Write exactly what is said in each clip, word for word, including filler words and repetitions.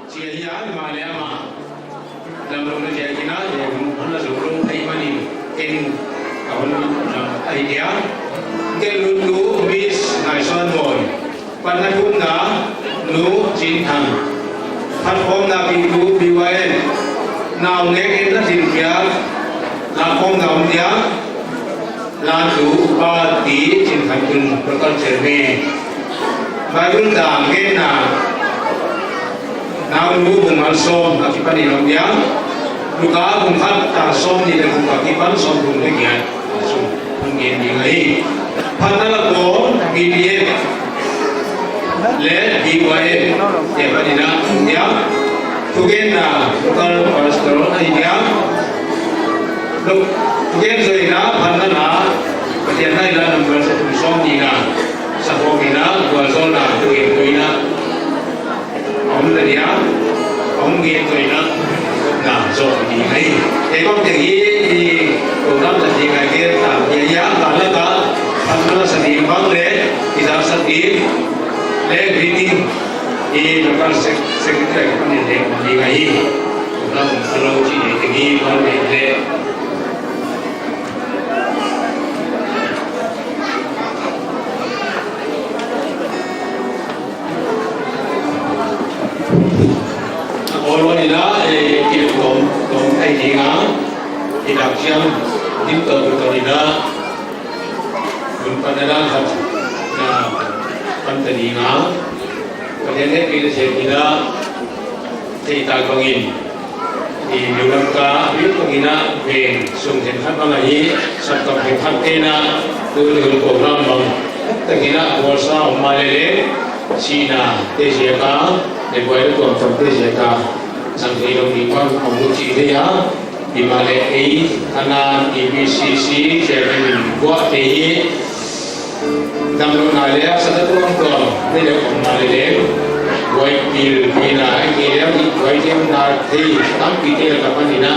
Chia hi a, himahleh amah damlouhna ziakin a, leh hun hon la zou lou ahihmanin, ken ka hon lam ahi dia. Ken luttu Miss Ngaihsanbawi. Panna thumna Nu Chinthang. Phatkhawmna pitu B Y F. Naungek in la thilpiak. Lakhawmna om dia. Lantu Upa T. Chinthangtun, local chairman. Bible tang genna, Naunu bung sawm akipan in om dia. Luka bung khat tang sawmnih leh guk akipan sawmthum leh giat. Sung hon gen ding ahi. Phatna la kawm B D F leh B Y F te apan in a om dia. Thugenna local pastor ahi dia. Lu-, thugen zoina phatna la, Pathian na ila number sa thum sawmnihna, sakhawm in a, gualzawlna, thugen tuina. Om la dia, om gen tuina, na, zo ni ai. E kong te hi, i program ta ding a gel ta, ya, ya, ka la ka, phatna la sa ding bang leh, i za sa ding, leh greeting, i local sec-, secretary apan in leh, ni ngai. Program a lo chi ni te hi, bang leh, leh. Awl wan in a, eh, kilawm, lawm thei ding a, i dak chiang, dim tawh, tawh in a, hun pan a dan khat, na, pan ta ding a, Pathian hehpihna ziakin a, thei tak bangin, i New Lanka, a bil bangin a, veng sung khenkhat bang ahi, saptuam khenkhat te'n a, tuni hun program bang, takin a, bawlsa om mahleh leng, sihna te ziak a, leh buaina tuamtuam te ziak a, zang theilou ding bang, om ut chih thei a, himahleh ei, ana, E B C C, chairman in buak te hi, damlouhna leh a sa tuamtuam, nei leh om mahleh leng, buai pilpilna, ei leh i buai theihna thei, tampi te lak apan in a,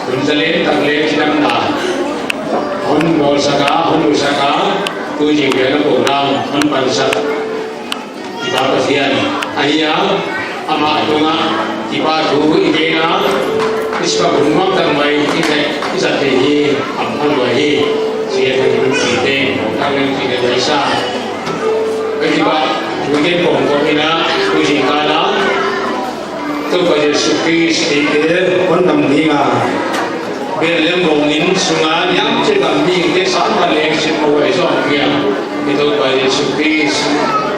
hun zalen tak leh chidamna, hon bawlsak a, hon utsak a, tu zing leh na program, hon pansak. I Pa Pathian ahi a, amah tungah, i Pa thu i gen a, i spa hun nuam tak mai, i zat, i zat te hi, a pha lua hi, chia thei hun si te, tak leng si te lua sa. Ka i Pa, thu i gen kawmkawm in a, tu zingkal a, Toupa Jesu Khrist i te, hon dam ding a. Bethlehem bawng in sunga niam chih lam mihingte sang khat leng sim mawi zong piang. I Toupa Jesu Khrist.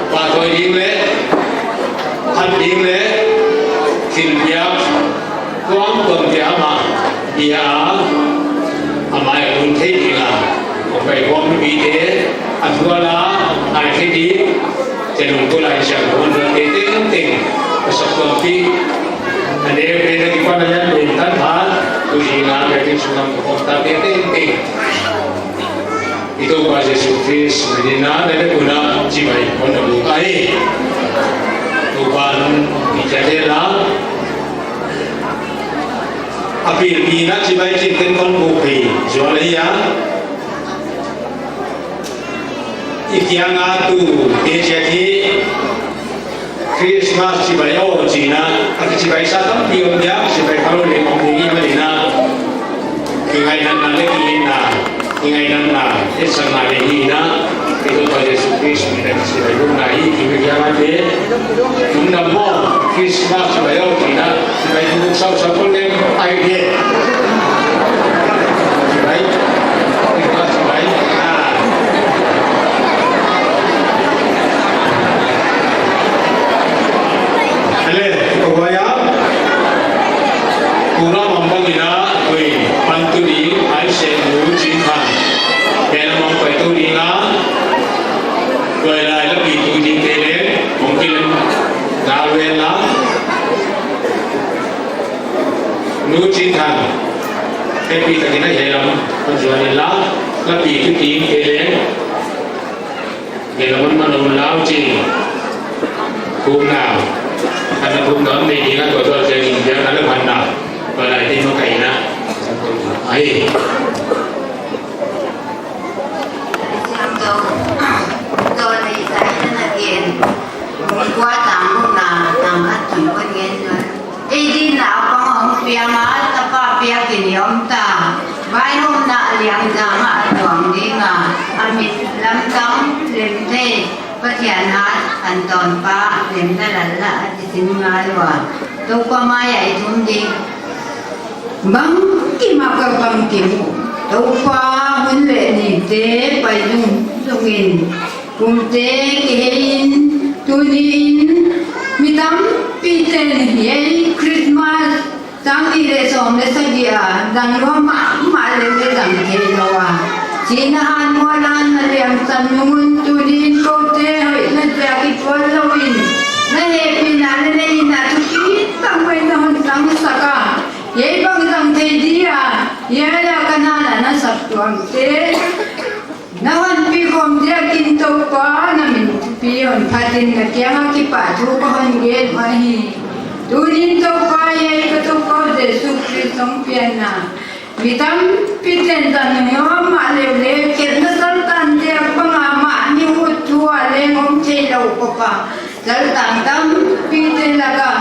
Pahtawina ding leh, hat ding leh, thilpiak, tuamtuam te amah, bia a, amah i hun thei ding a, a pai huam mite, a thuala, a thei ding, Chenung tu lai siang hon te tengteng, ka saptuam pi. Ane pe na kipan a yan pen tan pha, tu zing a pe tin sunam ko ta tengteng. I Toupa Jesu Khrist, min in a na le kuna chibai hon na bu kai. Toupa'n i cha te la. A pilpilna chibai chin ken kon bu pi, zual a ya. I kiang a tu, te chia ki, Christmas chibai aw chihna, a kichibai sa tampi om dia, chibai kha lou leng om ding i man in a. Kingainatna leh ki-itna, kingainatna, etsakna leh hihna, i Toupa Jesu Khrist min a kichibai lou na hi, ki kiang a te. Lungdam maw, Christmas chibai aw chihna, chibai tu sau sa kon leng ai dia. Chibai, Christmas chibai, ah. Ale, ko waya. Kura mambang ina, kui, pantu di, ai se, nu, chin, pan. Kena mang pai tu di nga. Kui lai la pi tu di te le, mungkin, dal wen la. Nu Chin Thang, happy takin a hiai lam, hon zuan in la, lapi tu ting te leng. Ngen la mun man un lau ching. Kum na. Kan na kum na nei ding a tua tua ching in biang na le man na. Tua lai tin ma kai na. Ai. Siam tou, tou nei sai na na tien. Mi kua Om ta, vaihawmna lian zang a tuang ding a, a mit lam tang lem thei, Pathian hat an tawn pa lem na lal la a ti sin nga lua. Toupa mai a i thum ding. Bangkim a ka bangkim uh. Toupa hun leh nite pai zungzung in. Kumte kihei in, tuni in, mi tampi ten hiai Christmas sang nih leh sawm leh sagih a, zang lua mahmah leh leh zang theilou a. Sihna han mual a na liamsan nung un tuni in koute hoihna ziak i tual lou in. Na hehpihna leh na itna thupi tak mai na hon tangsak a. Hiai bang zang thei dia, hiai a ka na na na saptuamte. Na hon pi khawm ziakin Toupa na min thupi hon phat in na kiang a kipahthu ka hon gen uhi. Tuni in Toupa hiai ka Toupa Jesu Khrist hong pianna. Mi tampi ten zang nuam mah leh leh, khelhna saltan ziak bang a mahni ut thu a leng om theilou kop a. Saltan tampi te lak a,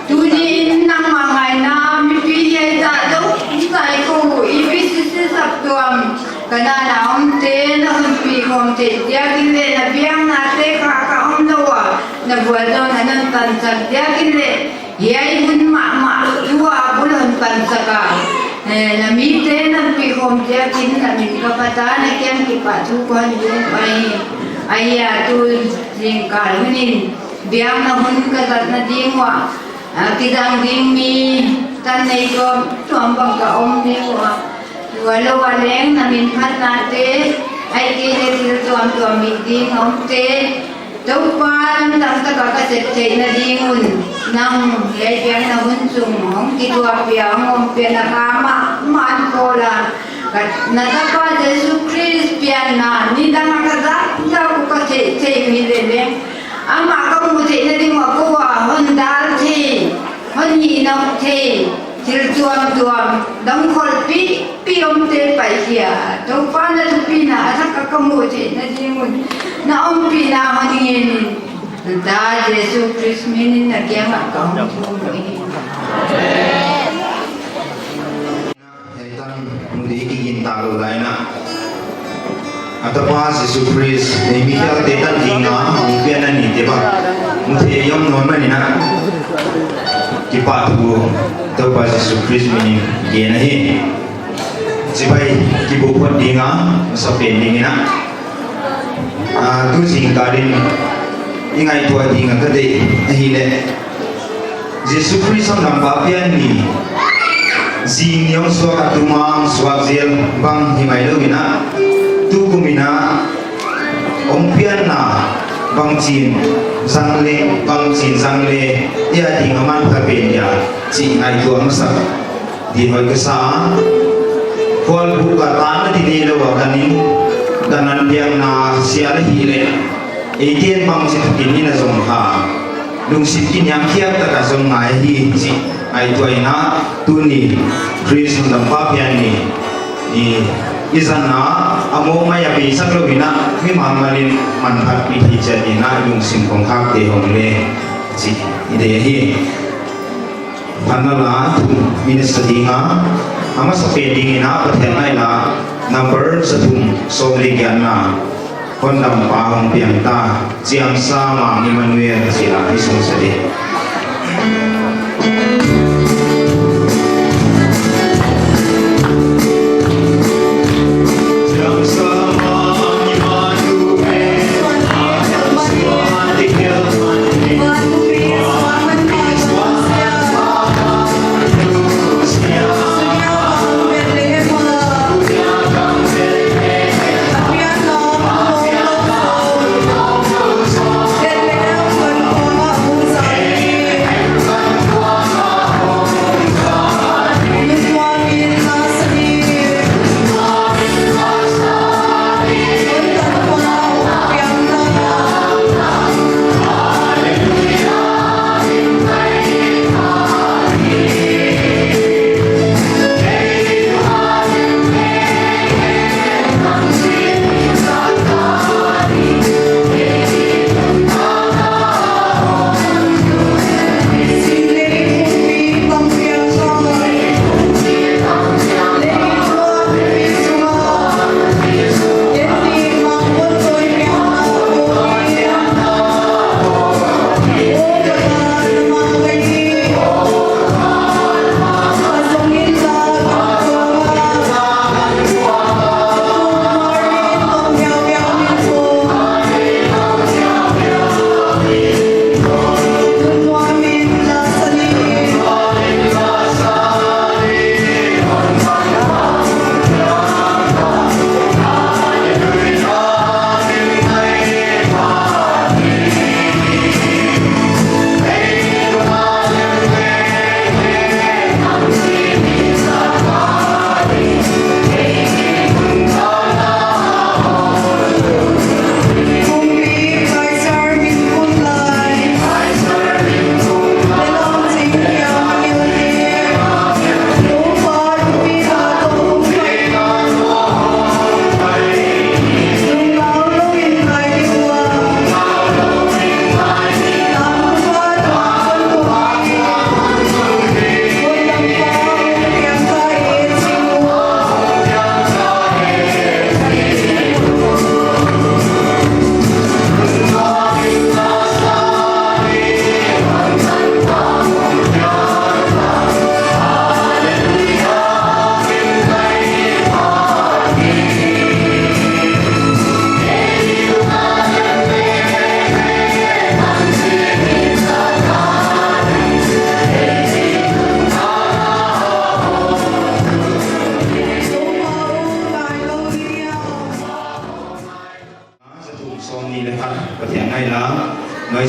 tuni in nangmah ngaihna mipi hiai zah deuh zah i ko uh, i B C C saptuam, ka na na omte na hon pi khawm theih ziakin leh na biaknate kha ka om lou a, na vualzawlna hon pansak ziakin leh, hiai hun mahmah thu a bul hon pansak a, eh, na mite na pi khawm ziakin na min ka phat a, na kiang kipahthu ka hon gen uhi. Ahi a, tu zingkal hun in biakna hun ka zatna ding uah, a, kizang ding mi tan nei tuamtuam bang ka om ding ua. Tua lou a leng na min phatnate, ahihkeileh thil tuamtuam mi ding omte, Toupa lamdang tak a ka sep theihna ding un, nang hiai biakna hun sung hong kituak pia, hong om pia na ka mahmah in ka bawl a. Ka na tapa Jesu Khrist pianna, nidang a ka zak zak uh ka theih theih uh hi leh leng, amah ka muh theihna ding ua kou a hon dal thei, hon hih nawk thei, thil tuamtuam, dangkholh pipi omte paikhia, Toupa na thupina a thak a ka muh theihna ding un, na ompihna hon ngen in, na ta Jesu Khrist min in na kiang ah ka hon thum uhi. Hiai tan mu ding i kigintak lou lai in a, a tapa Jesu Khrist, ei mi khialte tan ding a hong pianna nite bang mu thei i om nawn manin a, kipahthu Toupa Jesu Khrist min in gen ahi. Chibai kibu phot ding a, masapen ding in a, a, tu zingkal in i ngaihtuah ding a ka deih ahihleh, Jesu Khrist hondampa pian ni, zing ni hong suak a tuma hong suak zel bang hi mai lou in a, tukum in a hong pianna bangchin zang leh, bangchin zang leh, ei a ding a manpha pen dia chih ngaihtuah masak ding hoih ka sa a. Khualbuk a tan a ti nei lou a, dan in, dan an biakna sial ahihleh, eite'n bangchi thukin i na zong kha, lungsim kiniamkhiak tak a zong ngai hi chih ngaihtuah in a, tuni Khrist hondampa pian ni i, i zang a, a mawk mai a peisak lou in a, mi mahmah in manphatpih thei chiat in a, i lungsim kongkhakte hong leh chih i deih hi. Phatna la thum i na sa ding a, a masapen ding in a Pathian ngaihna number za thum sawm leh giatna, Hondampa hong piang ta, Chiamsa Mang Immanuel chih la i sung sa ding.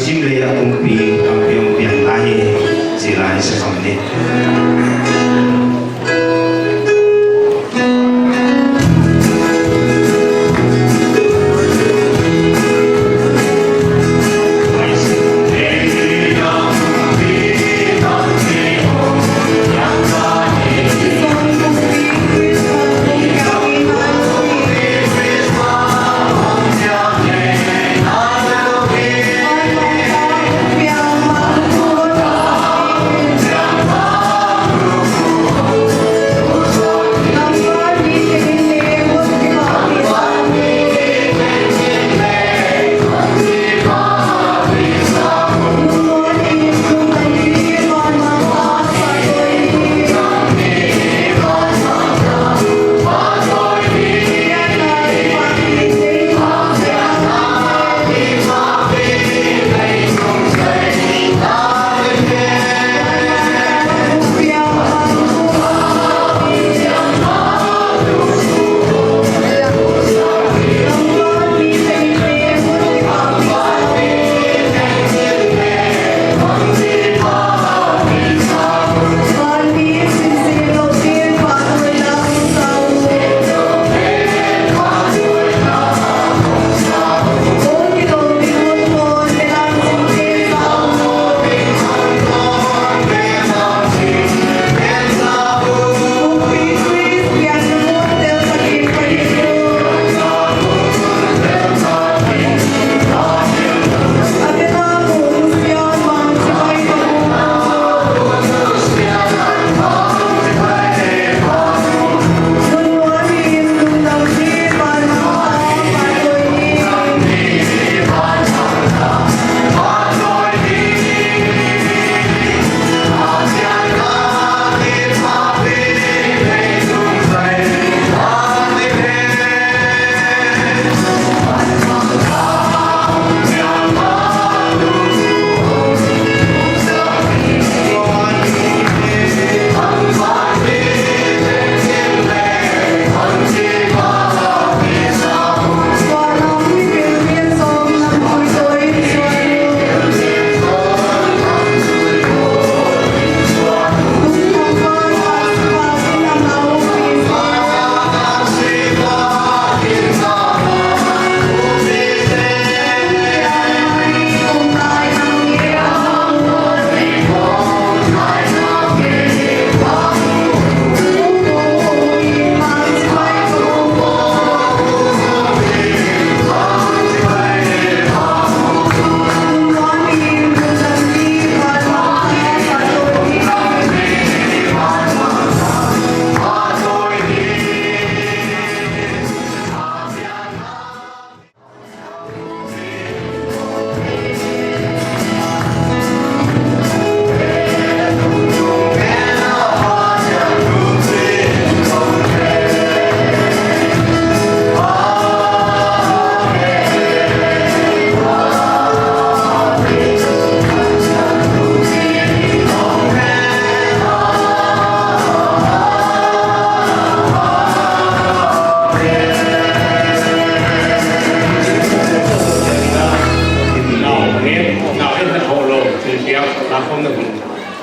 Sim leh a kumpi tampi hong piang lai hi, chih la i sa khawm ni.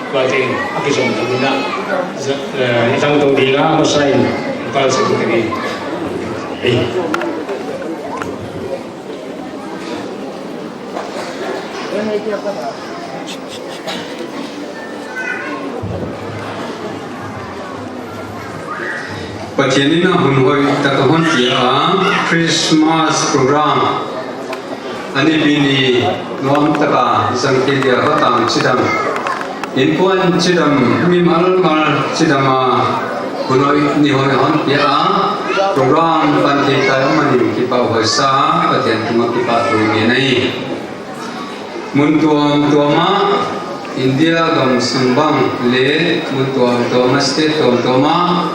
Tua teng a kizom tawm in a, za-, eh, i tangtung ding a masa in kal sak ka hi. Ei. Pathian in a hun hoih tak a hon pia a, Christmas program. A nipi ni nuam taka zang kei dia, khotang chidam, innkuan chidam, mimal mal chidam a, hun hoih ni hoih hon pia a, program pan thei ta om a nih, kipahhuai sa, Pathian tungah kipahthu i ngen ahi. Mun tuamtuam ah, India gam sung bang leh mun tuamtuam ah, state tuamtuam ah,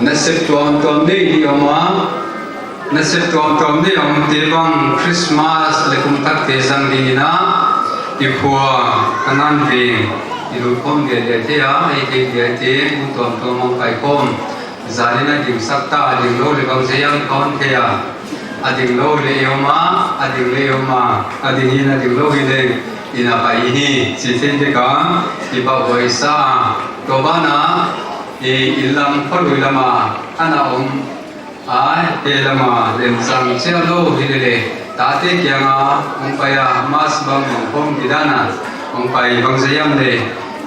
nasep tuamtuam nei di om a, nasep tuamtuam nei a omte bang Christmas leh kum thakte zang dingin a, i khua Kanaan veng i lut khawm diadia te a, ei thei dia te mun tuamtuam ah hong pai khawm. Zan in a dingsak ta, a ding lou leh bang zeiang kon thei a, a ding lou leh i om a, a ding leh i om a, a ding in a ding lou hi leng Inn a pai hi, chi thei dek a, i pau huai sa, tua ban ah, i inn lam khualui lam a, ana om, a, he lam a, len sang chiat lou hi lele, tate kiang a, hong pai a, Mass bang hong hom kidan a, hong pai bang zai hiam le,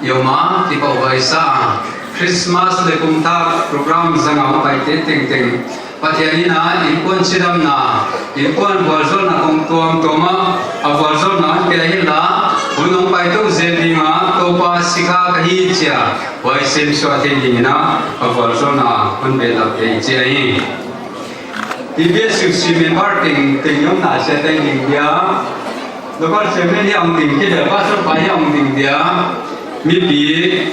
i om a, i pau huai sa, Christmas leh kum thak program zang a hong paite tengteng, Pathian in a innkuan chidamna, innkuan vualzawlna kong tuamtuam a, a vualzawlna hon pia inla, hun hong pai tou zel ding a, Toupa sikha ka hi chi a, huai semsuah thei ding in a, a vualzawlna hon behlap thei chi ahi. T B S C member tengteng i omna chiat a i ding dia, local chairman hi a hong ding dia, pastor pa hi a hong ding dia, mipi,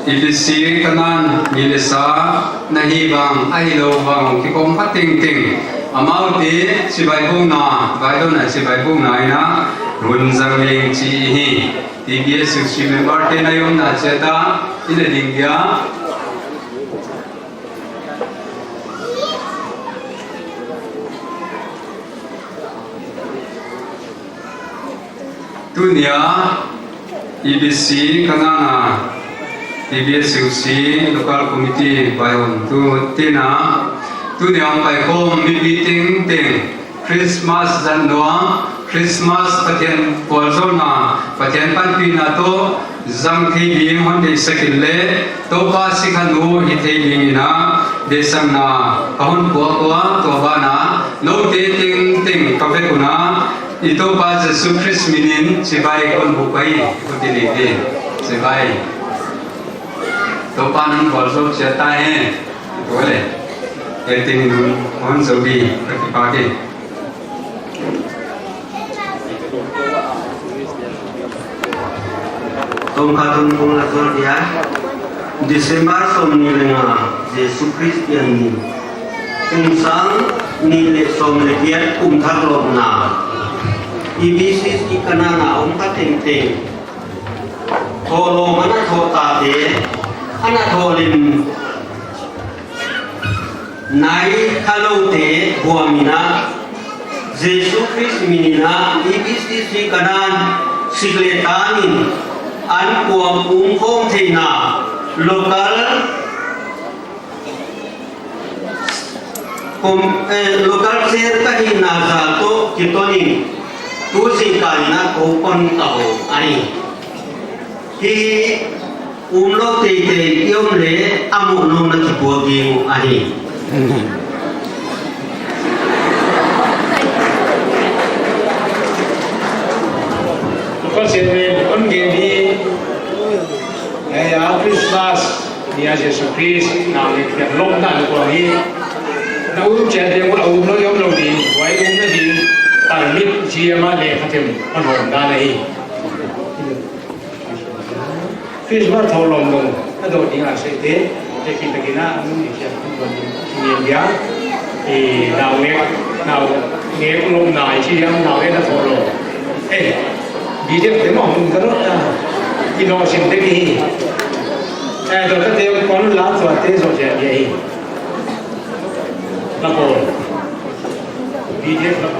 E B C Kanan mi leh sa, na hi vang, ahi lou vang, kikom kha tengteng. Amaute, chibai bukna, vaidona chibai bukna in a, hun zang leng chi hi. T B S C member te na i omna chiat a, i na ding dia. Tuni a E B C Kanan a, T B S U C Local Committee vaihawmtu te'n a, tuni a hong paikhawm mipi tengteng, Christmas zat nuam, Christmas Pathian vualzawlna, Pathian panpihna toh, zang thei ding hon deihsak in le, Toupa sikha nu hi thei ding in a, deihsakna ka hon puak ua, tua ban ah, noute tengteng ka vek un a, i Toupa Jesu Khrist min in chibai kon buk ua, i khuti lite, chibai. Toupa'n hon vualzawl chiat ta hen, tua leh, e ting nun, hon zou di, ka kipak e. Tawmkhat hun kong la zawl dia, December sawmnih leh nga, Jesu Khrist pian ni. Kum sang nih leh sawm leh giat kum thak lawmna. E B C C Kanan a om kha tengteng. Thohlawm ana thoh tate, ana thoh lim nai kha loute huam in a, Jesu Khrist min in a, E B C C Kanan sik leh tan in, an kuam um khawm theihna, local, kom-, eh, local chair ka hihna zal toh kiton in, tu zingkal in a kou kon ka hawm ahi. Hi, umlou teitei i om leh, a muh nou na kipuak ding uh ahi. Kou sia men, kon gen hi, eh, a Christmas, ni a Jesu Khrist, na ni kia lom na ni kua hi. Na um chiat ding uh, a umlou i omlou ding, huai umna ding, permit chi ama leh kha them, kon hawm dan ahi. Christmas thohlawm lou, a dawh ding a seh te, te ki takin a, a mun ni siam kun dawh ding, ki ngen dia, i nau ngek, nau ngek lawmna i chi diam, nau ngek na thohlawm. Eh, B D F te mah hun ka dawh ta, ki dawh sim te ki hi. Eh, dawh ta te kon la tua te zo dia dia hi. Na ko. B D F na ko.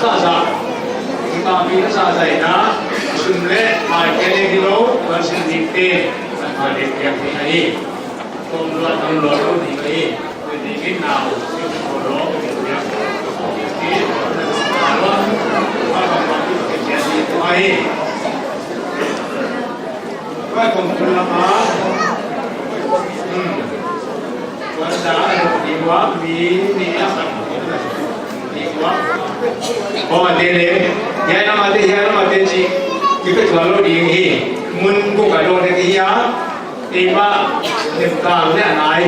Sa sa. Ipa mi sa sa ina. Sum leh mai kei leh hilou, kan sin ding te. Kan ma ding piak ni ai. Tawm lua, tawm lua, tawm ding ai. Tawm ding in nau, tawm lua, tawm ding ai. Tawm lua, tawm lua, tawm ding ai. Vai kong pula ma. Hmm. Wan da, di wa, mi, mi, a, di wa. Oh, ma te le. Hiai na ma te, hiai na ma te chi. Ki pe tua lou ding hi. Mun ko ka lou de ki ya. Ei ba, nem ta le anai.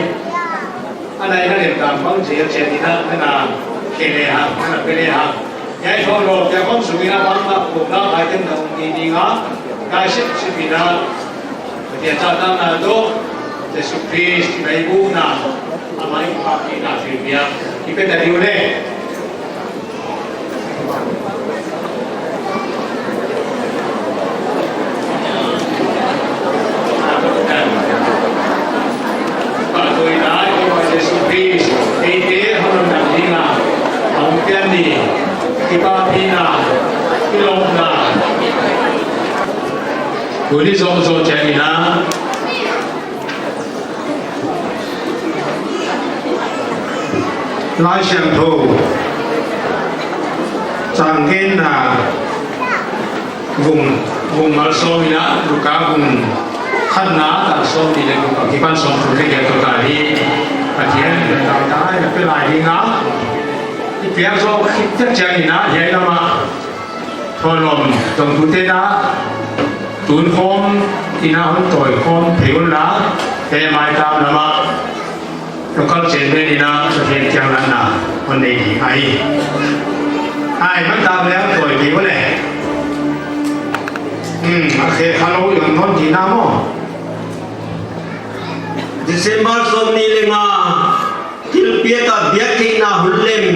Anai na nem ta bang je che ni na, na, na, ke le ha, na, na, pe le ha. Hiai thong lo, hiai khong sung ina bang bang, ko na, bai ten na, ni, ni nga, ka sip, sip ina, dia cha ta na do, Jesu Christ, bai bu na, amai pa ki na, fi bia, ki pe ta diu le. Tuni zong zong ciangin a, Laisiangthou chang genna bung, bung malsawmna, Luka bung khatna, tang sawmnih leh guk akipan sawmthum leh giat toh ta hi. Pathian in tangtang a pe lai ding a, i piak zawk khit chiangin a, hiai lam a thawlawm tawmtute na tun khawm, ina hon tawi khawm thei un la, he maitam lam a local chairman ina Pathian kiang latna hon nei ding ahi. Ai, maitam leh tawi pi ule. Hmm, a khe kha lou i hon nawn di na maw. December sawmnih leh nga, thilpiak a biak theihna hun lem,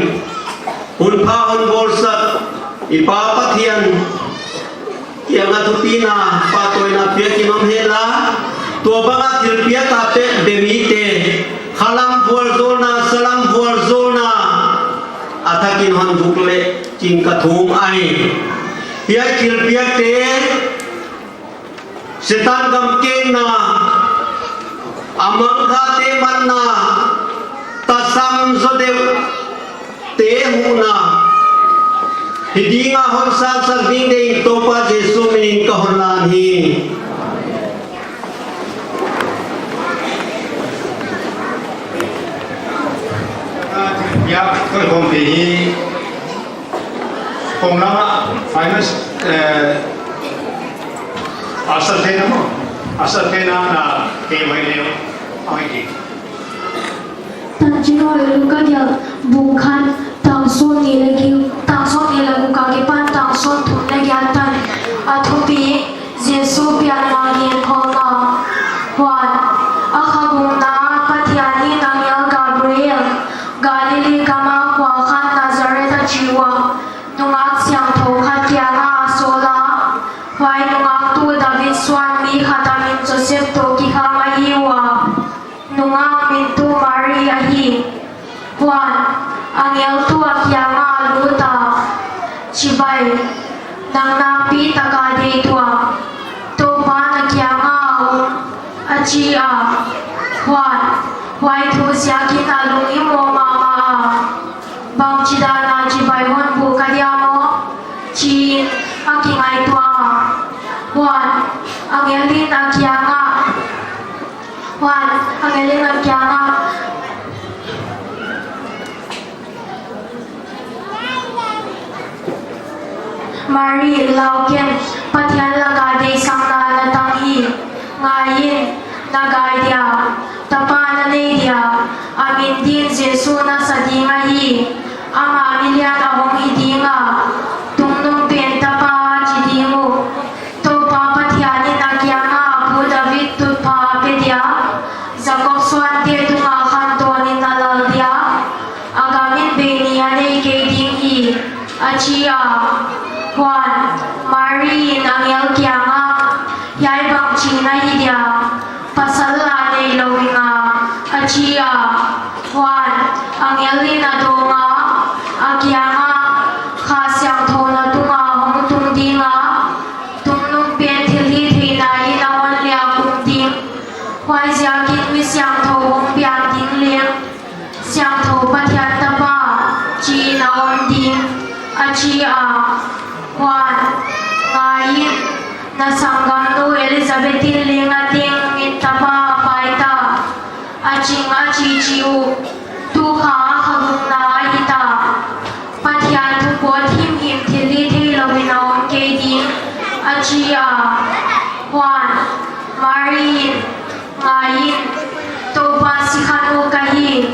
hun pha hon bawlsak i Pa Pathian kiang a thupina, pahtawina piak in om hen la, tua bang a thilpiak a pek be mite, khalam vualzawlna, salam vualzawlna, a thak in hon buk leh chi'n ka thum ahi. Hiai thilpiakte, Setan gamkengna, a mangkhate manna, tasam zaw deuh te huhna hi ding a, hon sansak ding deihin Toupa Jesu min in ka hon lan hi. Ya, koi hong pe hi. Kong lama, finance, eh, asal te na maw, asal te na na ke mai leh, ai ki. Tanchinhoih Luka giat bung khat, tang sawmnih leh giat, tang sawmnih leh guk akipan tang sawmthum leh giat tan. A thupi, Jesu pianna genkhawmna. Huan, a kha gukna ah Pathian in angel Gabriel, Galilee gam a khua khat Nazareth a chi ua, nungak siangthou khat kiang a a sawl a, huai nungak tuh David suan mi khat a min Joseph toh kikhang ahi ua. Nungak min tuh Mari ahi. Huan, angel tuh a kiang a lut a, chibai, nang nakpi taka deih tuak, Toupa na kiang a om, a chi a. Huan, huai thu ziakin a lungim mahmah a, bangchidan a chibai hon buk ka dia maw, chiin a kingaihtuah a. Huan, angel in a kiang a Huan, angel in a kiang a, Mari, lau ken, Pathian laka deihsakna na tang hi. Ngaiin, na gai dia, tapa na nei dia, a min din Jesu na sa ding ahi. Amah milian a hong hi ding a, Tungnungpen Tapa chi ding uh. Toupa Pathian in a kiang a a pu David tutphah a pe dia, Jakob suante tung a khantawn in a lal dia, a gam in bei ni a nei kei ding hi, a chi a. Huan, Mari in angel kiang a, hiai bang chi na hi dia, pasal la nei lou ing a, a chi a. Huan, angel in a dawng a, a kiang a, kha Huan, ngaiin, na sanggamnu Elizabeth in leng a tengin tapa a pai ta. A ching a chi chi uh, tu kha a kha gukna ahi ta. Pathian thu pawt himhim thilhih theilou in a om kei ding, a chi a. Huan, Mary in, ngaiin, Toupa sikhanu ka hi,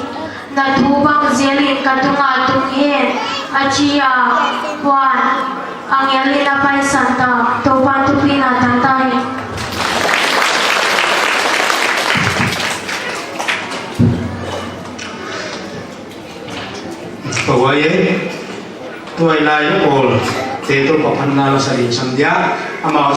na thu bang zelin ka tungah tung hen, a chi a. Huan, angel in a paisan ta. Toupan thupina tangtang. Pahuai e, tuailai na pawl te Toupa phatna la sa ding sam dia, amau.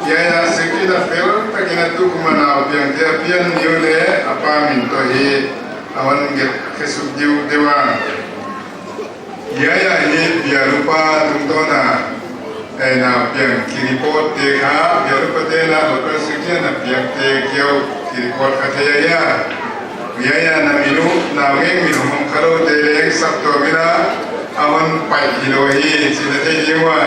Hiai a sik in a fel takin a tukum a nau piangte a pian niu le a pa min toh hi a hon gelh khe suk diu deuh a. Hiai a hi bialupa tungtawn a, eh, nau piang ki report te kha, bialupa te'n a local sik in a piak te kiau ki report kha thei a hia. Hiai a na min uh, naungek min uh hong kha lou te leng saptuam in a, a hon pai hilou hi, chih na thei ding ua.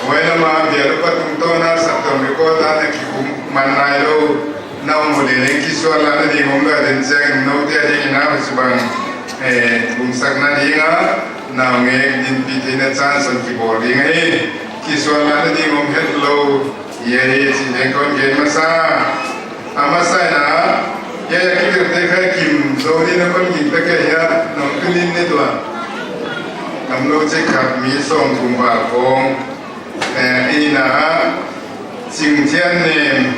Huai lam a bialupa tungtawn a saptuam record a na kikum man nailou, na om leh leng kisuanlahna ding om lou a, den chiang in noute a ding in a huchibang, eh, kumsakna ding a, naungek dinpih theihna chance hon kibawl ding ahi. Kisuanlahna ding om hetlou hi ahi chih leng kon gen masa. A masa in a, hiai a kivelte kha kim zou ding a kon gingta kei hia, nong tuni in ne tua. Kam lou chik khat mi sawmthum val khawng. Eh, i na a, Chingthiannem,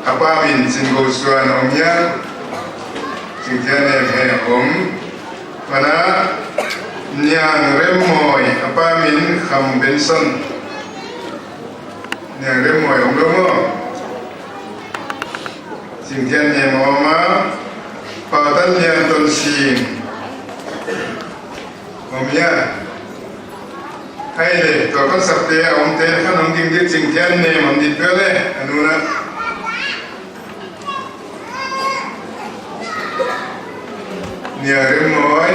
a pa min Chingosuan om hia. Chingthiannem he om. Mana, Niangremmoi, a pa min Kham Benson. Niangremmoi om lou maw. Chingthiannem om a, Pautanlian Tonsing om hia. Huai leh, tua kon sapte a omte kha nong ding ding Chingthiannem om dit pe le, a nu na. Niangremmoi,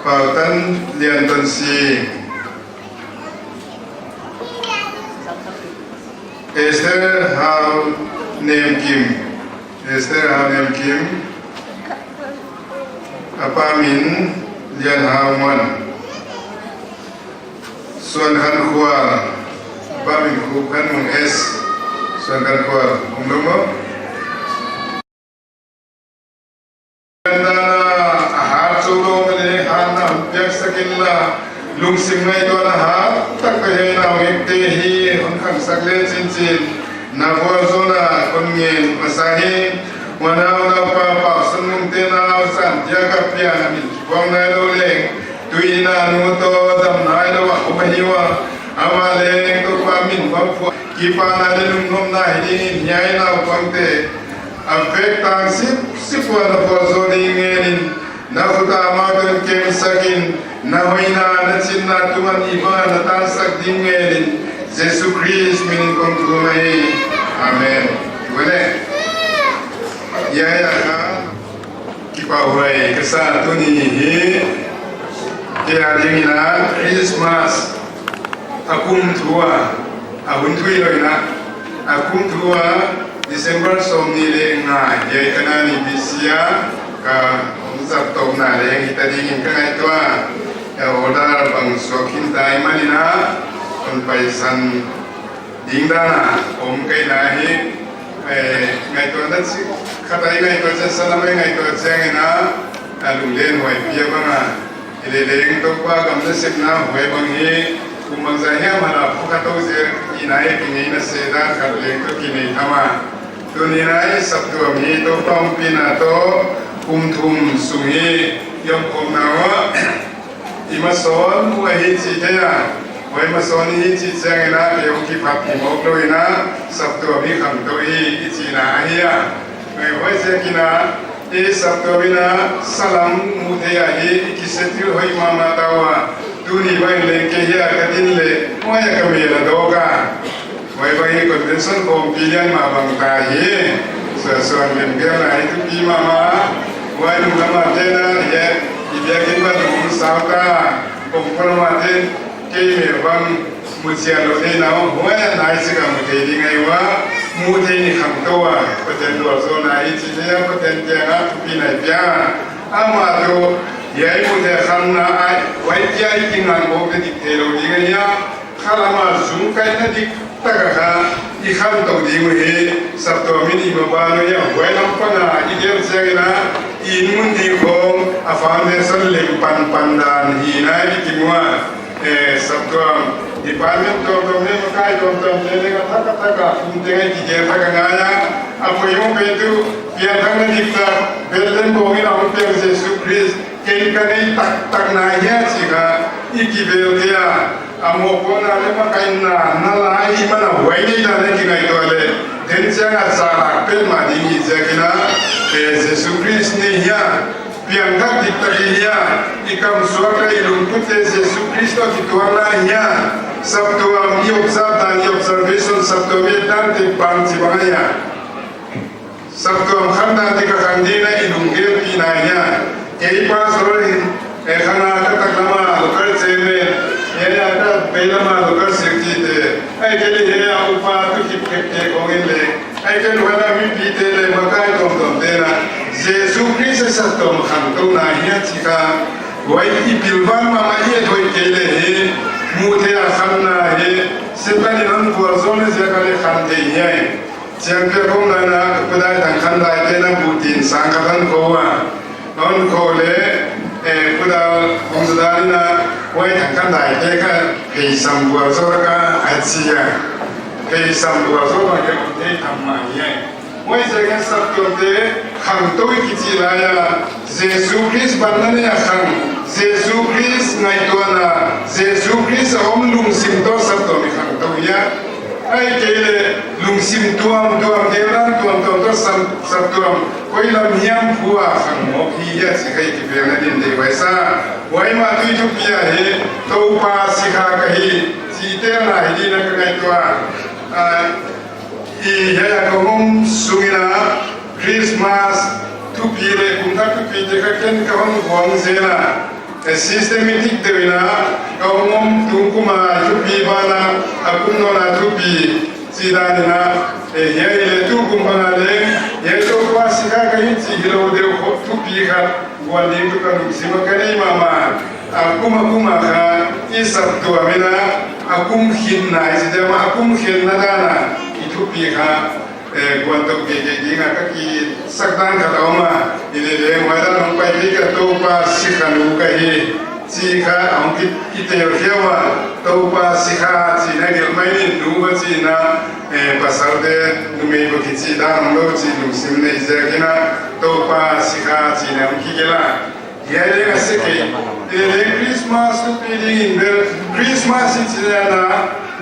Pautanlian Tonsing. Esther Haonemkim. Esther Haonemkim. A pa min Lianhaomuan. Suankhankhual. A pa min Khupkhanmung S. Suankhankhual. Om lou maw. Dana a hat chou lou leh hatna hon piaksak inla, lungsim ngaihtuahna hat tak a hiai naungekte hi hon khangsak le chinchin, na vualzawlna kon ngen masa hi. Huan a unaupa Pausanmungte nau Santiago pian a min kipuang nailou leng, tui in a nu toh dam nailou a om ahi ua. Amah leng Toupa min bang phuak, kipahna leh lungnopna hi dingin hiai naupangte a vek tang sipsip ua na vualzawl ding ngenin, na khut a amau toh kemsak in, na hoihna, na chinna tungah i bang a na tansak ding ngenin, Jesu Khrist min in kong thum ahi. Amen. Tua leh, hiai a kha kipahhuai ka sa tuni hi, kei a dingin a Christmas a kum thu a, a hun thu hilou in a, a kum thu a December sawmnih leh nga, hiai ka na ni B C a, ka hong zat tawpna leng hita dingin ka ngaihtuah. Ka order bang suak khin ta ahihmanin a, kon paisan ding dan a om kei na hi, eh, ngaihtuahna chih khat a i ngaihtuah chiang, salam a i ngaihtuah chiangin a, a lunglen huai pia bang a, i leh leng Toupa gam nasepna huai bang hi, kum bangzah hiam a la phu kha tou zel i na hi kinei na se dan khat leng toh kinei tham a. Tuni in a i saptuam hi Toupa ompihna toh kum thum sung hi i omkhawmna ua. I masawn uh ahi chih thei a, huai masawn i hi chih chiangin a, kei hong kiphat hi mawk lou in a, saptuam hi khangtou hi i chihna ahi a. Huai, huaiziakin a, i saptuam in a, salam muh theih ahi, i kisettle hoih mahmah ta ua. Tuni bang leng kei hiai a ka din leh, huai a ka mel a dawk a. Huai bang hi convention khawmpi lian mah bang ta hi. Suansuan ken bial lai thupi mahmah. Huai nung lam a te'n a, hiai, i biakin bang nung sau ta. Kong pon lam a te'n, kei mel bang muh chian lou theihna uh. Huai a nai chik a muh theih ding ahi ua. Muh theih ni khangtou a. Pathian vualzawlna hi chih theih a, Pathian kiang a thupina i pia. Amah toh, hiai muh theih khanna a, huai kia i kingan bawk leh dik theilou ding ahi a. Khalam a zung kaihna dik tak a kha i khangtou ding uh hi, saptuam in i maban uh hi a, huai lam pang a i gelh chiangin a, i inn mun ding khawng a foundation leng panpan dan hi na i kimu a, eh, saptuam department tuamtuam leh makai tuamtuam te leng a thak a thak a kum teng a i kigel thak a ngai a, a poimoh pen tuh pianthakna dik tak, Bethlehem bawng in a hong piang Jesu Khrist, ken ka nei taktak na hia chih kha i kivel thei a, A mohpuakna leh makaihna na la ahihman a huai nei dan a kingaihtuah leh, den chiang a zahtak petmah ding hi ziakin a, eh, Jesu Khrist nei hia, piangthak diktak i hia, i kam suak leh i lungput te Jesu Khrist toh kituak lai hia, saptuam i observe dan, i observation saptuam i et dan te bangchi bang ahia. Saptuam khan dan ding a khan ding a i lunggel pi nai hia. Kei pastor in, eh, kha nga ka taklam a local chairman, hiai a ka veilam a local secretary te, ahihkeileh hiai a upa tu khit khit te khong in leh, ahihkeileh huai a mipi te leh makai tuamtuam te'n a, Jesu Khrist a saptuam khantou na hia chi kha, huai i pilvang mahmah i et hoih kei leh hi, muh theih a khanna hi, Setan in hon vualzawl na ziak a leh khan thei hi. Chiang pia kong dan a, Pu Dai Thang Khan Dai te'n a bu tin sang khat hon ko ua. Hon ko leh, eh, Pu Dai Hong Za Dal in a, huai Thang Khan Dai te kha pheisam vualzawl ka a chi a. Pheisam vualzawl bang ke thei tham mah hi. Huai ziakin saptuam te, khangtou i kichi lai a, Jesu Khrist banna nei a khang, Jesu Khrist ngaihtuahna, Jesu Khrist a om lungsim toh saptuam i khangtou hia. Ahihkeileh lungsim tuamtuam, deuhdan tuamtuam toh sam-, saptuam, koi lam hiam phu a khang mawk hi hia chih kha i kivelna din deih huai sa. Huai mah tuh i thupi ahi, Toupa sikha ka hi, chih i telna hi ding in a ka ngaihtuah. Ah, i hiai a ka hong om sung in a Christmas thupi leh kum thak thupi te kha ken ka hon buang zel a. Eh, systematic deuh in a, ka hong om tung kum a thupi ban a, a kum nawn a thupi chih dan in a, eh, hiai leh tu kum bang a leh, hiai Toupa sikha ka hi chih hilou deuh khop thupi khat buan ding tuh ka lungsim a ka nei mahmah. A kum a kum a kha, i saptuam in a, a kum khenna, i chi diam a kum khenna dan a, i thupi kha, eh, buan tou kei kei ding a ka kisak dan khat a om a, i leh leng huai dan hong pai kei ka Toupa sikha nu ka hi, chih kha hong ki, i tel khia ua, Toupa sikha chihna gelh mai in nu va chihna, eh, pasal te, numei va kichi dan hong lou chih lungsim nei ziakin a, Toupa sikha chihna hong kigelh a. Hiai leng a sek kei. Hiai leng Christmas thupi ding in bel, Christmas i chih dan a,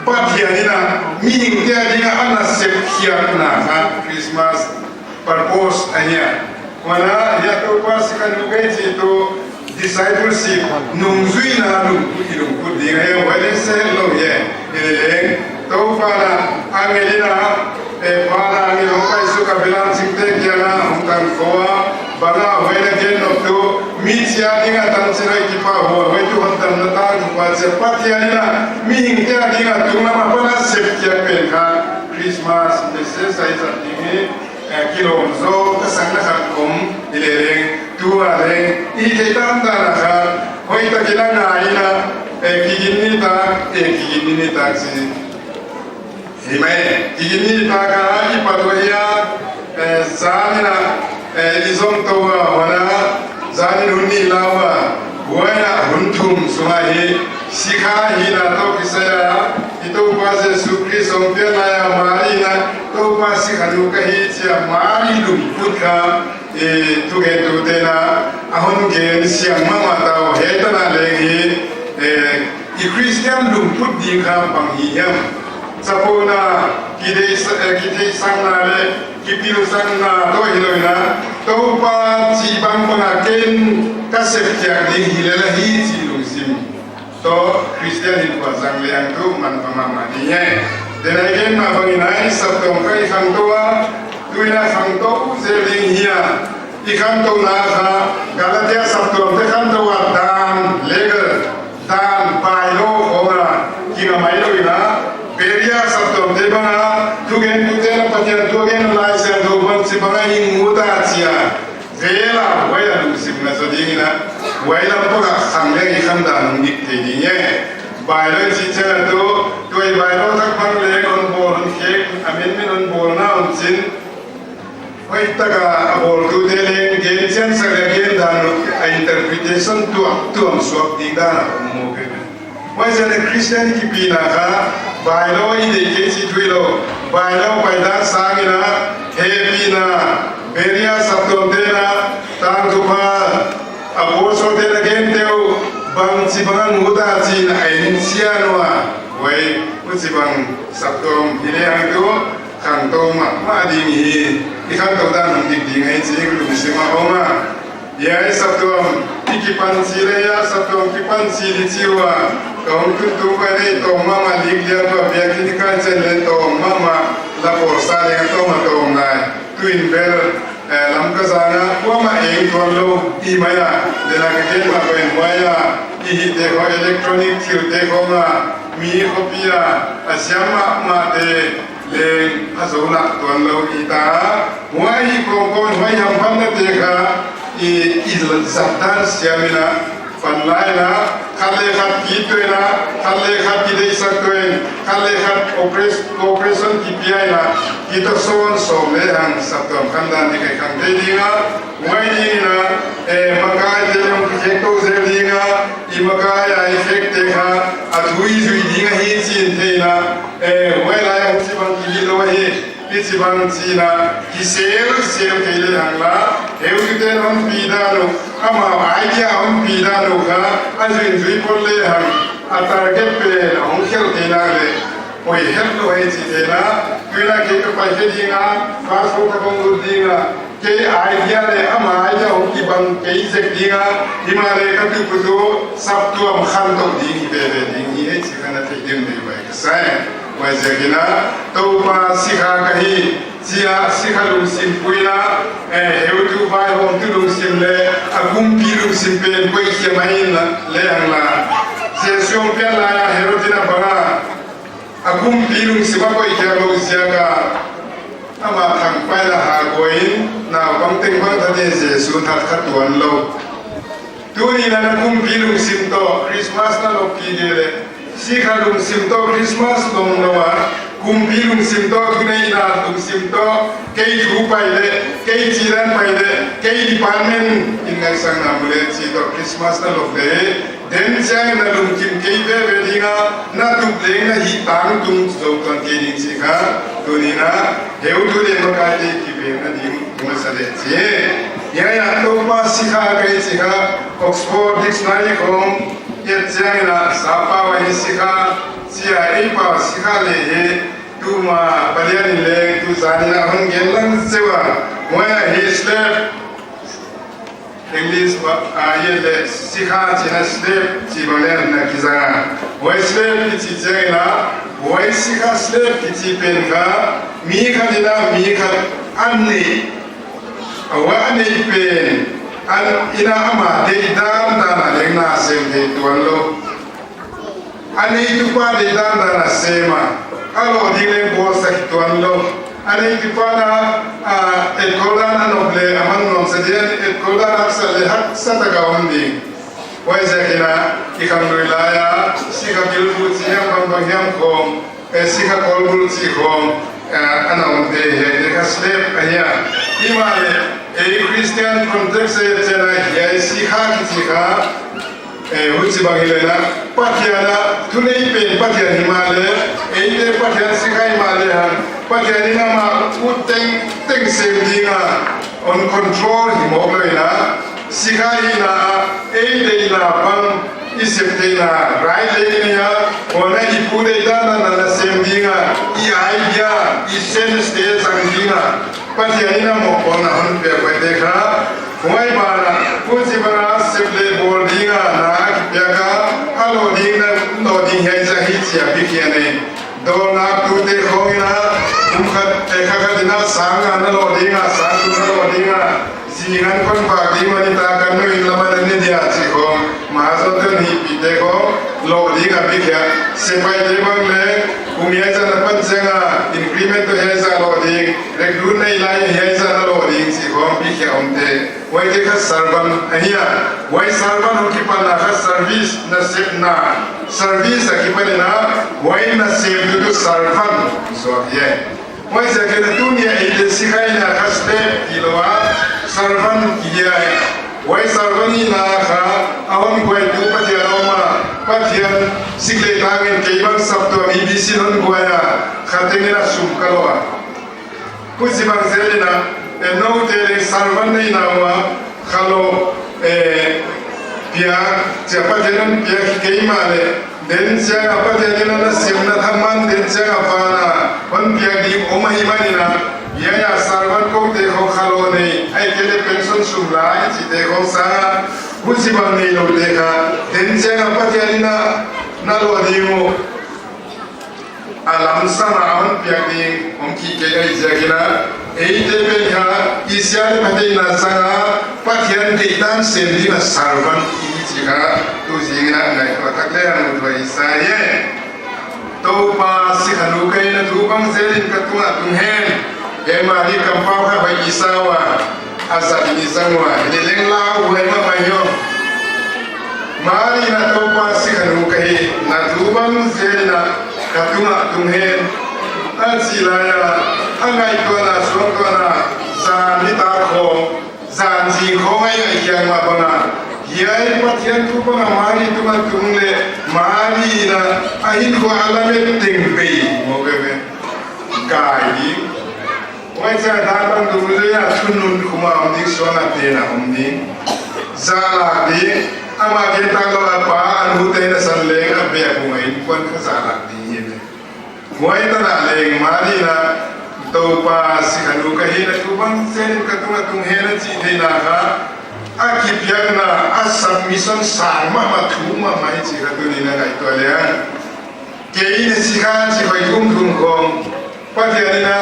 Pathian in a, mihingte a ding a ana sep khiakna kha Christmas purpose ahi a. Huan a, hiai Toupa sikha nu ka hi chih tuh discipleship, nungzuihna lungput, i lungput ding ahi a, huai leng sek lou hi. Hiai leng, Toupa'n a, angel in a, eh, Pa'n a angel hong pai suk a, belam chingte kiang a hong tang kou a, bang a huai na gen nop tuh, mi chia ding a tang chin hoih kipahhuai, huai tuh hotdamna tangthupha chia, Pathian in a, mihingte a ding a tunglam apan a sep khiak pen kha, Christmas message a i zat ding hi, eh, kilawm zaw ka sakna khat om, i leh leng, tu a leng, i theih dan dan a kha, hoihtak in a ngai in a, eh, Kiginni tak, eh, Kiginni tak chi. Hi mai, Kiginni tak a i pat ua hia, eh, zan in a, eh, i zom tou a, huan a, zan in hun nih la ua, huai a hun thum sung a hi, sikha hihna toh kisai a, i Toupa Jesu Khrist hong pian lai a Mari in a, Toupa sikha nu ka hi chi a Mari lungput kha, eh, thugentute in a, a hon gen siang mahmah ta uh, hiai tan a leng hi, eh, i Christian lungput ding kha bang hi hiam. Chapona, kideih sa-, eh, kitheihsakna leh, kipilsakna toh hilou in a, Toupa chih bangbang a ken ka sep khiak ding hi lel ahi chih lungsim toh Christian hinkhua zang leng tuh manpha mahmah ding hi. Denai ken mah bang in a i saptuam kha i khangtou a, tu in a khangtou zel ding hi a, i khantouna kha, Galatia saptuamte khantou a dan, legal, dan, bylaw khong a, kinga mai lou in a, Beria saptuamte bang a, thugentute in a Pathian thu a gen Laisiangthou bang chibang a hing ut a chi a, vel a, huai a lungsim na zaw ding in a, huai lam pang a khang leng i khan dan hong dik thei ding hi. Bylaw i chih chiang a tuh, tua i bylaw thak bang leng hon bawl hon khek, amendment hon bawlna hon chin, hoihtak a a bawltute leng gen chian sak leh gen dan a interpretation tuamtuam suak ding dan a om maw pe. Huaiziak in Christian kipina kha, bylaw i deih kei chih thu hilou, bylaw pai dan sang in a, hehpihna, Beria saptuamte in a, tangthupha, Apostlete in a gente uh, Bangchibang a muda chih na en sian ua, huai, huchibang saptuam hi lehang tu, khangtou mahmah ding hi, i khangtou dan hong dik ding ahi chih lungsim a om a. Hiai saptuam, i kipan chih leh, hiai saptuam kipan chih di chih ua, ka hong tun tu pai nei tawm mahmah lik lian ua biakin i kai chiang leh tawm mahmah, la pawlsa leng tawm a tawm lai. Tuin bel, eh, Lamka zang a, kuamah eng tuan lou, i mai a, leh la ka gen mah pen huai a, i hihte khong electronic thilte khong a, mi khopi a, a siam mahmahte, leng a zou nak tuan lou i ta. Huai kongkong, huai hamphatnate kha, i, i zat dan siam in a, pan lai in a, khat leh khat kituah in a, khat leh khat kideihsak tuah in, khat leh khat operas-, operation kipia in a, kitawsawn sawm lehang saptuam khandan di kei khang thei ding a, huai ding in a, eh, makaite leng kikhek tou zel ding a, i makai a i khekte kha, a thu i zui ding ahi chih i theih in a, eh, huai lai a huchibang kihi lou hi. Hichibang chih na, kisel, sel kei lehang la, heutute'n hon pi dan uh, amau idea hon pi dan uh kha, a zui zui phot lehang, a target pen, a hong khel kei nak leh, poi het lou hi chih theihna, tuin a kei ka pai khe ding a, passport ka hong lut ding a, kei idea leh, ama idea hong kibang kei zek ding a, himahleh ka tuh put uh, saptuam khantou ding hi veve ding hi, hei chih kha na theih ding uh nei bai ka sa e. Huaiziakin a, Toupa sikha ka hi, chia sikha lungsim pui in a, eh, heutu vaihawmtu lungsim leh, a kumpi lungsim pen koih khia mai in lehang la. Jesu hong pian lai a Herod in a bang a, a kumpi lungsim a koih khia lou ziak a, ama thangpaihna ha koih in, naupang teng bang thate Jesu that kha tuan lou. Tuni in a na kumpi lungsim toh Christmas na lop kei leh, sikha lungsim toh Christmas lop lou a, kumpi lungsim toh, thuneihna lungsim toh, kei thu pai leh, kei chidan pai leh, kei department in ngaihsakna mu leh chih toh Christmas na lop leh, den chiang na lungkim kei veve ding a, na tup leng na hih tangtung zou tuan kei ding chih kha, tuni in a, heutu leh makaite kivenna ding masa leh chih. Hiai a Toupa sikha ka hi chih kha, Oxford Dictionary khong et chiang in a, sap pau ahi sikha, chia ei pau sikha leh hi, tuma palian in leng tu zan in a hon gen lang zek ua, huai ahi slave, English pa, ah, hiai leh sikha chih na slave chih bang leng na kizang a. Huai slave kichi chiang in a, huai sikha slave kichi pen kha, mi khat in a, mi khat a neih, a huai a neih pen, a neih in a ama deih dandan a leng na sem thei tuan lou. A neitupa deih dandan a sem a, a loh ding leng bawlsak tuan lou. A neitupa'n a, a, etkol dan a nop leh, a man nuamsa ding a, etkol dan haksa leh haksa tak a om ding. Huaiziakin a, i khanglui lai a, sikha bilbu chih hiam bangbang hiam khong, eh, sikha kolbul chih khong, eh, ana omte hiaite kha slave ahi a. Himahleh, ei Christian context a chiang a hiai sikha kichi kha, eh, huchibang hi leh na, Pathian a, thunei pen Pathian himahleh, eite Pathian sikha himahleh hang, Pathian in amah ut tengteng sem ding a, hon control hi mawk lou in a, sikha hihna, ei deihna bang, i sep theihna, right leh i nei a, huan a i pu deih dan a na sem ding a, i idea, i sense te zang ding a, Pathian in a mohpuakna hon piak huaite kha, huai banah, huchibang a sep leh bawl ding a na kipiak a, a loh ding na, loh ding hiai zah hi chia bikhiah nei. Dawlna tute khong in a, kum khat, eh, kha khat in a sang nga na loh ding a, sang thum na loh ding a, zi ngan kon vak ding mah ni ta, ka nu in lam a na ne dia chih khong, ma zong tun hihpihte khong, loh ding a bikhiah, sepaihte bang leng, kum hiai zah na pan chiang a, increment toh hiai zah loh ding, recruit na hih lai hiai zah na loh ding chih khong, bikhiah omte. Huaite kha servant ahi a. Huai servant hong kipanna kha service, nasepna. Service a kipan in a, huai nasemtu tuh servant suak hi e. Huaiziakin a tuni a eite sikha hihna kha slave hi lou a, servant hi a. Huai servant hihna kha, a hon buaitu Pathian om a, Pathian sik leh tang in kei bang saptuam i bisin hon buai a, kha teng in a sum ka loh a. Huchibang zel in a, eh, noute leng servant na hihna uah, kha lou, eh, Piak, chia Pathian in piak kei mahleh, den chiang a Pathian in a na sem na thaman, den chiang a van a hon piak ding om ahihman in a, hiai a servant kote khong kha lou nei, ahihkeileh pension sum la i chihte khong sang a, huchibang neiloute kha, den chiang a Pathian in a na lou ding uh. A lamsang a hon piak ding om kei ahih ziakin a, eite pen kha i sia leh phateihna sang a Pathian deihdan sem ding a servant i chih kha tu zing in a ngaihtuah thak leng uthuai sa hi. Toupa sikhanu ka hihna thu bang zel in ka tung a tung hen. Hiai Mari kampau kha hoih i sa ua, a zat in i zang ua, hileleng lauhuai mahmah hi. Mari in a Toupa sikhanu ka hihna thu bang zel in a ka tung a tung hen, a chih lai a, a ngaihtuahna suangtuahna, zan nitak khong, zan zing khong a i ngaihkhiak mah bang a, hiai Pathian thu bang a Mari tung a tung leh, Mari in a, a hinkhua a lamet teng bei maw, ka ve, kai ding. Huai chiang a dan bang dungzui a thunun khum a om ding, suang a ten a om ding. Zahlak ding, amah gen tak lou a pa, a nute na san leng a beh a bung a innkuan kha zahlak ding hi ve. Huai tan a leng Mari in a Toupa sikhanu ka hihna thu bang zel in ka tung a tung hen a chih theihna kha, a kipiakna, a submission sang mahmah thu mahmah i chih kha tuni'n a ngaihtuah leng. Kei na sikha chih hoih thum thum khong, Pathian in a,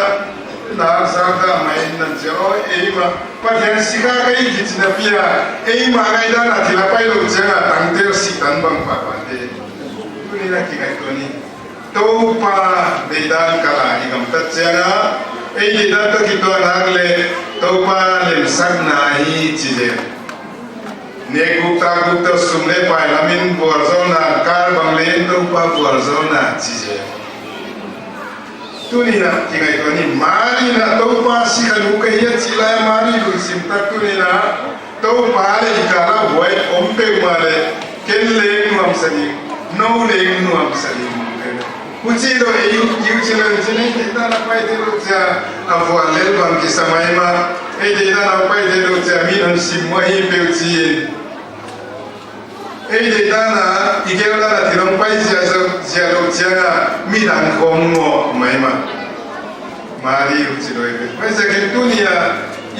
na zak ta mai in nan chia, oh, eimah Pathian sikha ka hi chih na pia, eimah ngaihdan a thil a pai lou chiang a tangte sih tan bang pahpahte. Tuni'n a kingaihtuah ni. Toupa deihdan kal a i gamtat chiang a, ei deihdan toh kituak nak leh, Toupa lemsakna hi chi leh. Nek guk tak guk toh sum leh pai lam in vualzawlna, kar bang leh Toupa vualzawlna chi zel. Tuni'n a kingaihtuah ni, Mari in a Toupa sikhanu ka hi a chih lai a Mari lungsim tak tuni'n a, Toupa leh i kal a huai om peuhmah leh, ken leng nuamsa ding, nou leng nuamsa ding. Huchi lou ei, i huchi lou ei, chin ei deihdan a pai theilou chia, a vual lel bang kisa maimah, ei deihdan a pai theilou chia, mi'n hon sim uh ahi peuh chi. Ei deihdan a, i gelhdan a thil hong pai zia zou, zia lou chiang a, midang khong maw, maimah. Mari huchi lou ei ve. Huaiziakin tuni a,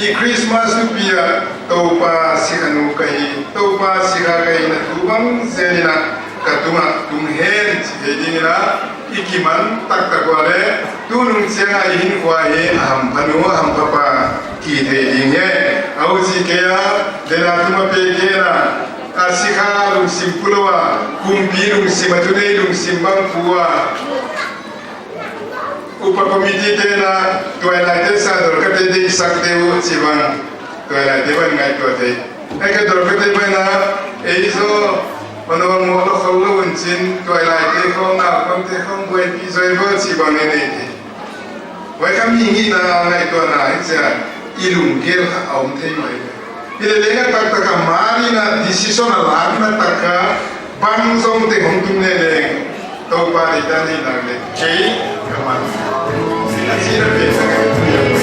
i Christmas thupi a, Toupa sikhanu ka hi, Toupa sikha ka hihna thu bang zel in a, ka tung a tung hen, chi thei ding in a, i kiman taktak ua leh, tunung chiang a i hinkhua hi, a hampha nu, a hampha pa, ki thei ding hi. A huchi kei a, den a tuma pe kei na, a sikha lungsim pulou a, kumpi lungsim a thunei lungsim bang pua. Upa committee te'n a, tuailaite sang a dawr ka te deihsak te uh chih bang. Tuailaite bang ngaihtuah thei. Ei ka dawr ka te bang a, ei zaw, ono mo lo khol lou un chin, tuailaite khong, naupangte khong, buaipih zaw ei ve chih bang e nei thei. Huai kha mi hihna ngaihtuahna hi chia, i lunggel kha a om thei mai. Hileleng a taktak a Mari in a decision a lakna tak kha, bang zong teng hong tung leleng, Toupa deihdan hi nak leh, kei, ka man. A chi na pe sa ka.